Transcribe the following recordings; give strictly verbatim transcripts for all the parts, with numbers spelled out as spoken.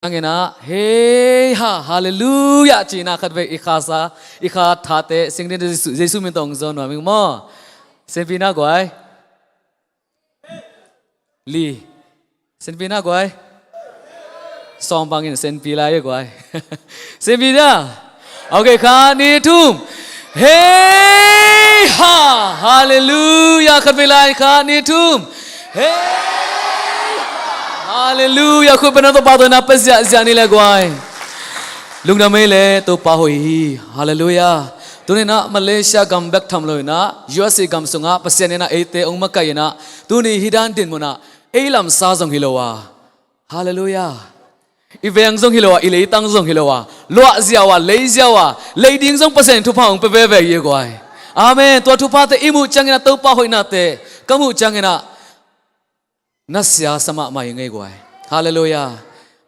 Ciangin ah, hei ha, halleluiah, ci-in ah khatvei i kha sa, i kha thate, sing ding Jesu, Jesu min tawh hong zawn nuam ing maw. Senpi na guai. Li. Senpi na guai. Sawm bangin senpi lai e guai. Senpi na. Ok, khat, nih, thum. Hei ha! Halleluiah! Khatvei lai, khat, nih, thum. Hei ha! Halleluiah! Khut beng na, Topa tawh na pia ziahziah ni le guai. Lungdam ei le, Topa hoih hi. Halleluiah! Tuni-in ah Malaysia gam bek tham lo-in ah U S A gam sungah Pasian in ah eite hong makaih in ah, tuni hih dan dinmun ah ei lamsa zong hi lo a, halleluiah, i veng zong hi lo a, i leitang zong hi lo a, luah ziau a, lei ziau a, lei ding zong Pasian in thupha hong pia veve hi e guai. Amen. Tua thuphate i muh ciangin ah, Topa hoihnate ka muh ciangin ah, na sia sa mahmah ing ei guai. Halleluiah.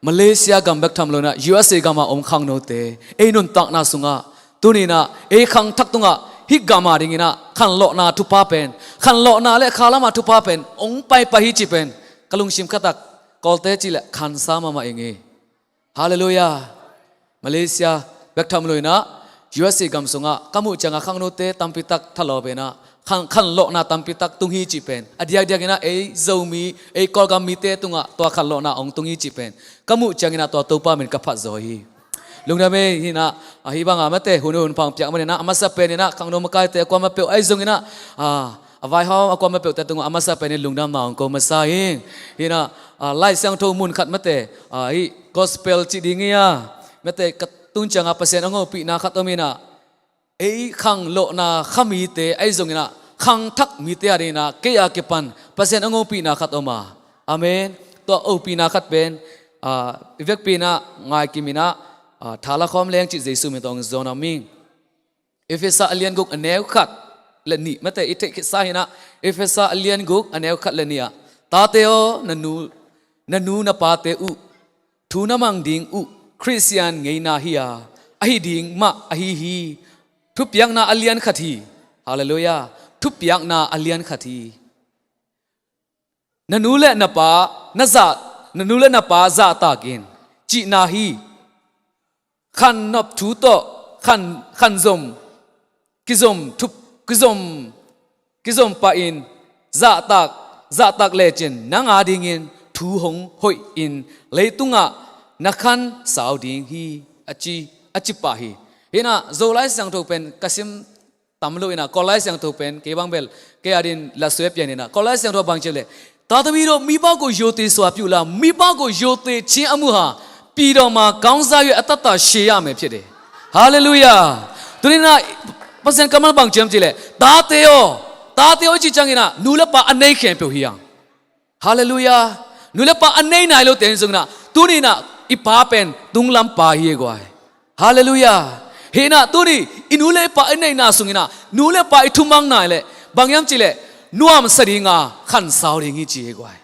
Malaysia gam bek tham lo-in ah U S A gam a om khangnote, ei nuntakna sungah, tuni-in ah ei khangthak tungah hih gam a dingin ah khanlawhna thupha pen, khanlawhna le kha lam a thupha pen hong paipai hi cih pen ka lungsim khatak, Kawlte cih leh khansa mahmah ing ei. Halleluiah. Malaysia bek tham lo-in ah U S A gam sungah ka muh ciangah khangnote tampi tak thalawp in ah khan, khanlawhna tampi tak tung hi cih pen, a diakdiakin ah ei Zomi, ei Kawlgam mite tungah tua khanlawhna hong tung hi cih pen ka muh ciangin ah tua Topa min ka phat zaw hi. Lungdam ei. Hih in ah, a, hih bangah mate hun hun pha hong piak manin ah, a masa penin ah khangno makaite a kuamah peuh ahi zongin ah, a, a vaihawm a kuamah peuhte tungah a masa penin lungdamna hong ko masa ing. Hih in ah, a, Lai Siangtho mun khat mate, a, hih gospel cih ding hi a, mate ka tun ciangah Pasian a hopihna khat om in ah, ei khanlawhna kha mite ahi zongin ah, khangthak mite a dingin ah kei a kipan Pasian a hopihna khat om a. Amen. Tua hopihna khat pen, a, i vekpi in ah ngaikim in ah, a, thala khawm leng cih Jesu min tawh hong zawn nuam ing. Efesa a lian guk a neu khat le nih, mate i theih khitsa hi in ah, Efesa a lian guk a neu khat le nih ah, tate aw, na nu, na nu na pate uh thu na mang ding uh Khristian ngeina hi a, ahi ding mah ahi hi. Thupiakna a lian khat hi. Halleluiah. Thupiakna a lian khat hi. Na nu le na pa na zah, na nu le na pa zahtak in, cihna hi. Khannop thu tawh khan, khanzom, kizom thup, kizom, kizom pah in, zahtak, zahtak lecin nang a dingin thu hong hoih in leitungah na khansau ding hi, a ci, a ci pah hi. Hih in ah Zolai Siangtho pen ka sim tam lo in ah, Kawllai Siangtho pen kei bang bel, kei a dingin la sui a pian in ah, Kawllai Siangtho bang ci leh, 他的味道 မိဘကို ရိုသေစွာပြုလ၊ မိဘကို ရိုသေခြင်းအမှုဟာ ပြည်တော်မှာ ကောင်းစား၍ အသက်တာရှည်ရမည်ဖြစ်တယ်။ Halleluiah. Tuni in ah Pasian kammal bang ci hiam cih leh, tate aw, tate aw i cih ciangin ah nu le pa a nei khempeuh hi hang. Halleluiah. Nu le pa a nei nai lote in zongin ah, tuni in ah i pa pen tunglam pa hi e guai. Halleluiah. Hih in ah tuni i nu le i pa i neihna sungin ah, nu le pa i thumang nai leh, bang hiam cih leh, nuamsa ding a, khansau ding hi ci hi e guai.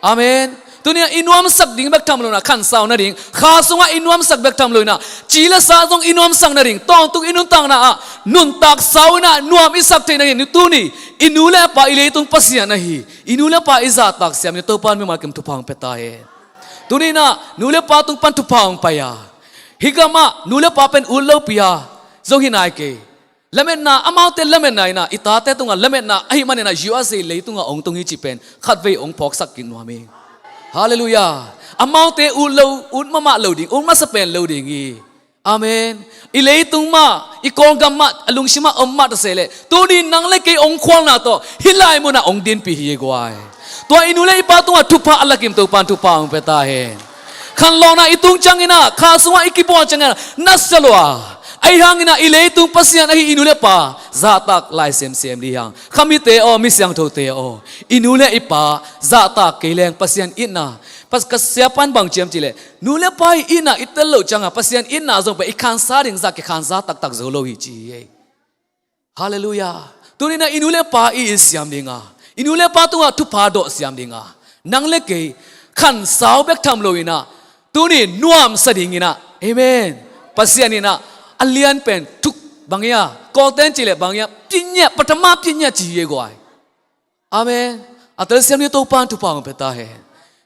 Amen. Tuni in ah i nuamsak ding bek tham lo-in ah, khansau nading, kha sungah i nuamsak bek tham lo-in ah, ci le sa zong i nuamsak nading, tawntung i nuntakna ah nuntak sau in ah nuam i sak theih nading, tuni i nu le pa i leitung Pasian ahi, i nu le pa i zahtak siam in, Topa in mimal kim thupha hong pia ta hen. Tuni in ah nu le pa tung pan thupha hong pai a, hih gam ah nu le pa pen ut lopi a zong hi nai kei. Lametna, amaute lametna in ah i tate tungah lametna ahih manin ah U S A leitungah hong tung hi cih pen khatvei hong phawksak kik nuam ing. Halleluiah. Amaute ut lo, ut mahmah lo ding, ut masa pen lo ding hi. Amen. I leitung mah, i Kawlgam mah, a lungsim ah om mah ta se leh, tuni nang le kei hong khualna tawh hih lai munah hong dinpih hi e guai. Tua i nu le i pa tungah thupha a lakim Topa in thupha hong pia ta hen. Khanlawhna i tung ciangin ah, kha sungah i kibawl ciangin ah, na sia lua. Ahi hangin ah i leitung Pasian ahi i nu le pa zahtak lai semsem dih hang. Khamite aw, mi siangthote aw, i nu le i pa zahtak kei leng Pasian itna, Pas-, ka siapa in bang ci hiam cih leh, nu le pa i itna i tel loh ciangah Pasian itna zong pen i khansa ding zah kikhansa taktak zo lo hi ci hi. Halleluiah. Tuni in ah i nu le pa i it siam ding a, i nu le pa tungah thupha dawh siam ding a, nang le kei khansau bek tham lo-in ah, tuni nuamsa dingin ah, amen, Pasian in ah a lian pen thuk bang hi a, Kawlten cih leh bang hi a, pinya, pathama pinya ci hi e guai. Amen. A telsiam ni, Topa in thupha hong pia ta hen.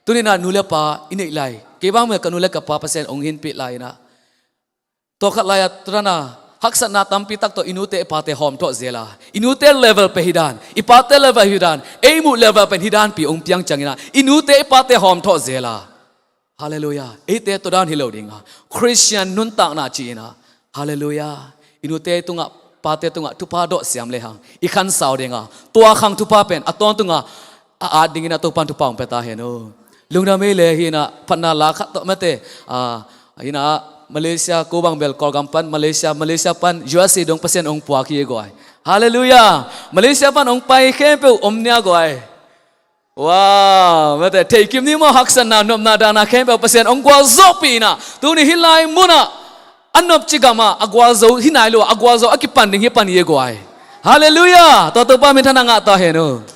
Tuni in ah nu le pa i neih lai Kei bang mel ka nu le ka pa Pasian hong hinpih lai-in ah, tua khat lai-a tua dan a haksatna tampi tak tawh i nute i pate hawm thawh zel a, i nute level pen hi dan, i pate level hi dan, ei muh level pen hi dan pi hong piang ciangin ah, i nute i pate hawm thawh zel a. Halleluiah. Eite tua dan hi lo ding a, Khristian nuntakna ci-in ah, halleluiah, i nute tungah, pate tungah thupha dawh siam lehang i khansau ding a, tua khang thupha pen a tawntung a, a at dingin ah Topa'n thupha hong pia ta hen aw. Lungdam ei le. Hi-in ah phatna la khat tawh mate, ah, hi-in ah Malaysia, ko bang bel Kawlgam pan Malaysia, Malaysia pan U S A dong Pasian hong puak hi guai. Halleluiah. Malaysia pan hong pai khempeuh om nia guai. Wow, mate, theikim ni maw, haksatna, nopna, dahna khempeuh Pasian hong gualzawhpih in ah, tuni hih lai munah a nopci gamah a gualzo hi nai lo a, a gualzo a kipan ding hi pan hi guai. Halleluiah. Tua Topa minthanna ngah ta hen aw.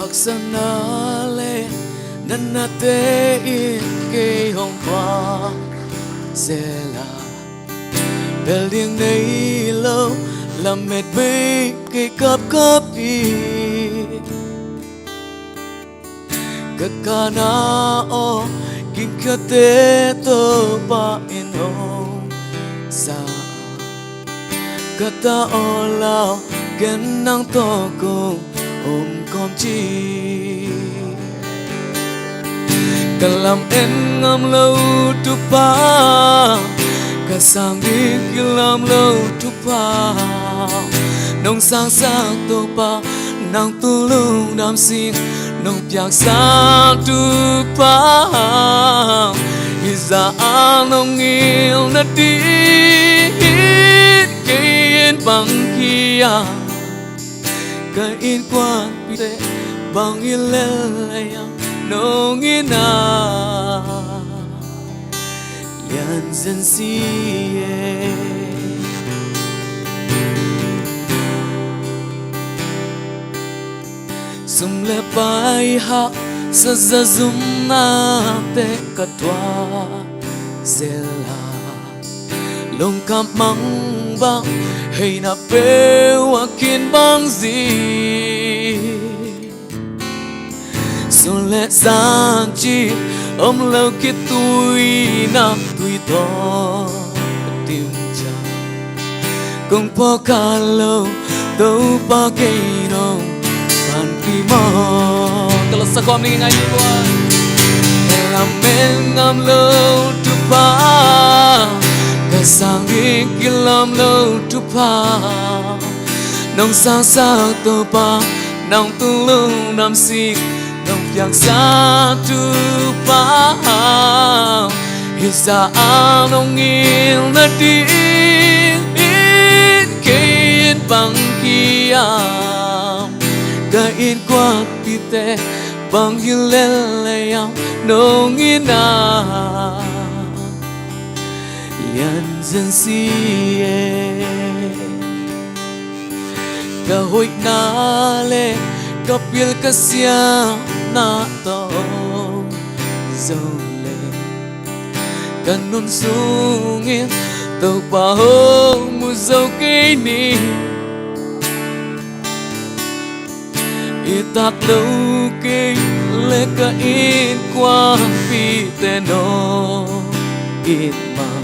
Haksatna le natnate in kei hong puak zel a, bel ding nei lo lamet bei kei kapkap hi. Ka kana aw, gingkhiate Topa in hong za a, ka ta aw lau, ken nang tawh kong om kawm ci. Ka lamen ngam lo thupha, ka sang ding kilawm lo thupha, nong sangsak Topa, nang tung lungdam sik, nong piaksa thupha, hih zah a nong ngilh nading, kei in bang hiam, ka innkuanpihte bang hi lel hiam, nong itna lian zen si e. Sum le pai hak sa za zumnate ka tuak zel a, lungkham mangbang heina peuh a kin bang zi. Sun le zan cih om lo khitui, namtui tawh a tim ciang kong phawk kha lo, Topa kei nong panpih mawk. Ka lawtsa khawm ni ngai ni buai. Ka lamen ngam lo thupha, ka sang ding kilawm lo thupha, nong sangsak Topa, nang tung lungdam sik, nong piaksa thupha, hih zah a nong ngilh nading, kei in bang hiam, ka innkuanpihte bang hi lel hiam, nong itna lian zen si e. Ka hoihna le ka pil ka siamna tawh zong le, ka nun sungin Topa hong mu zo kei ni. I tak lo kei le ka innkuanpihte nong it mah,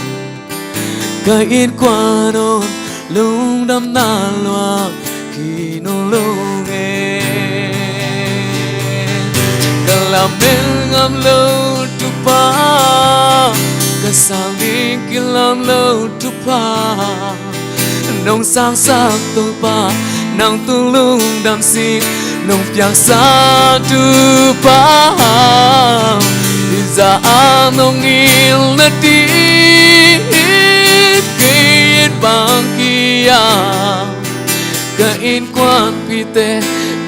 ka innkuan aw, lungdamna luang hi nawn lo e. Ka lamen ngam lo thupha, ka sang ding kilawm lo thupha, nong sangsak Topa, nang tung lungdam sik, Nong piangsa Topa, i za a nong hilh nading, kei bang kiam, ka innkuanpihte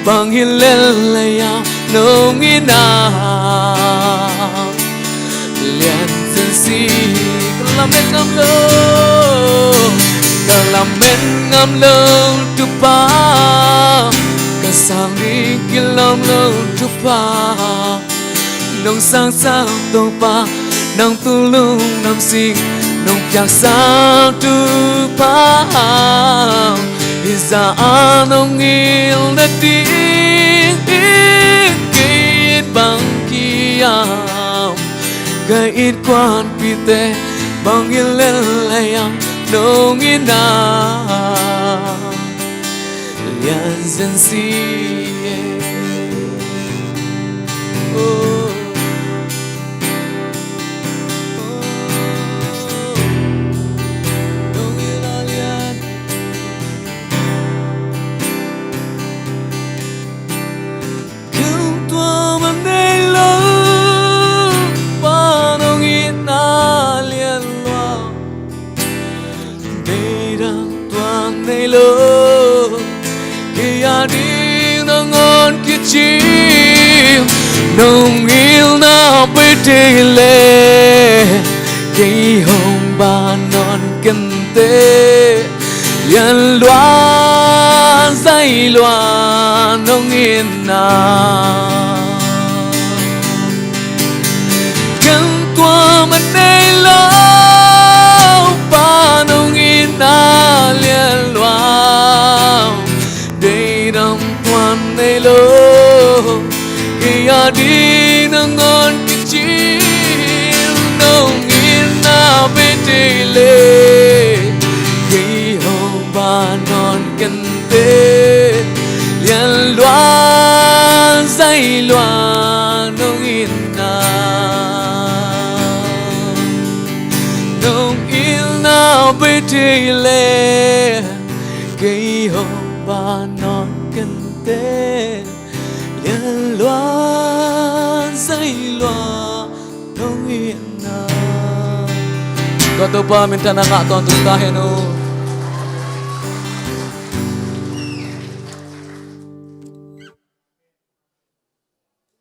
bang hilh lel lei a nong itna. Lian zenzen, ka lamen ngam lo, ka lamen ngam lo Topa, ka sang ding kilawm lo Topa. Nong sang sang Topa, nang thu lungdam sing, nong piangsa Topa, i za a nong hilh nading, kei bang kiam, ka innkuanpihte bang hilh lel lei a nong itna. Lian zenzen. Oh. Oh. Nong hilhna lian, kei tua man nei lo, Pa nong itna lian lua. Deih dang tuan nei lo, kei a ding nangawn kicing. Nong hilhna bei thei leh, kei hong ba nawn kenteh. Lian lua, zai lua nong itna, kei tua man nei lo, Pa nong itna lian lua. Deih dang tuan nei lo, kei a ding nangawn kicing. Nong itna bei thei leh, kei hong ba nawn kenteh. Lian lua, zai lua nong itna, nong hilhna bei thei leh, kei hong ba nawn kenteh. Lian lua, zai lua nong itna. Tua Topa minthanna ngah tawntung ta hen aw.